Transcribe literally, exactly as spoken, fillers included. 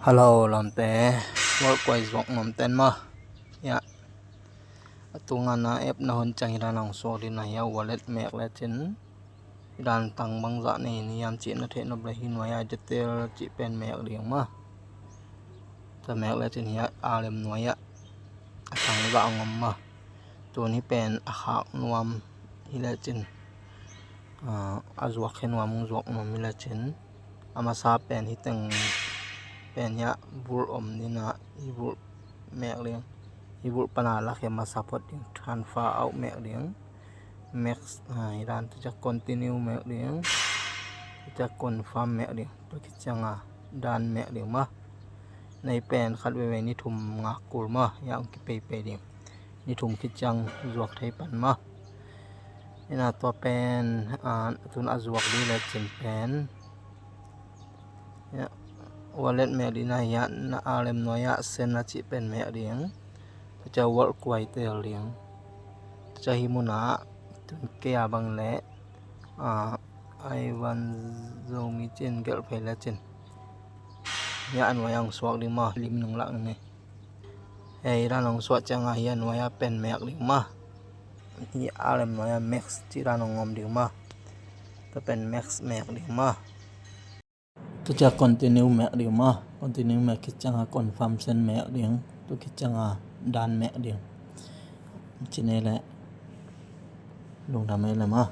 Hello lawmte, wallet kuai zuak nuam ten maw? Hiah a tunga na app na hun ciang hi dan hong suak ding na hiah, wallet mek lecin hi dan tang bangzah nei ni hiam cih na theih nop le hi nuai ah detail cih pen mek ding maw? Tua mek lecin hiah a lem nuai ah a tang zah hong om maw? Tuni pen a khak nuam hi lecin, a zuak hi nuam, hong zuak nuam hi lecin, a masa pen hi teng pen hiah bulh om ding a, hi bulh mek ding, hi bulh pana lak hi a masa phot ding, transfer out mek ding, max hi dan, tua ciang continue mek ding, tua ciang confirm mek ding, tua khit ciang a done mek ding maw? Nei pen khat veivei ni thum ngak kul maw? Hiah hong kipeipei ding. Ni thum khit ciang zuak thei pan maw? Ina tua pen a tun a zuak ding lecin pen wallet mek ding na hiah na a lem nuai ah send a cih pen mek ding. Tua ciang wallet kuai tel ding. Tua ciang hi mun ah tun kei a bang le Ivan Zomi cin gelh phei lecin hiah a nuai ah hong suak ding maw? Lim nung lak ni. Hei dan hong suak ciang a hiah a nuai ah pen mek ding maw? Hi a lem nuai ah max cih dan hong om ding maw? Tua pen max mek ding maw? Tua ciang continue mek ding maw? Continue mek khit ciang a confirm send mek ding. Tua khit ciang a done mek ding. Cih nei le lungdam ei le maw?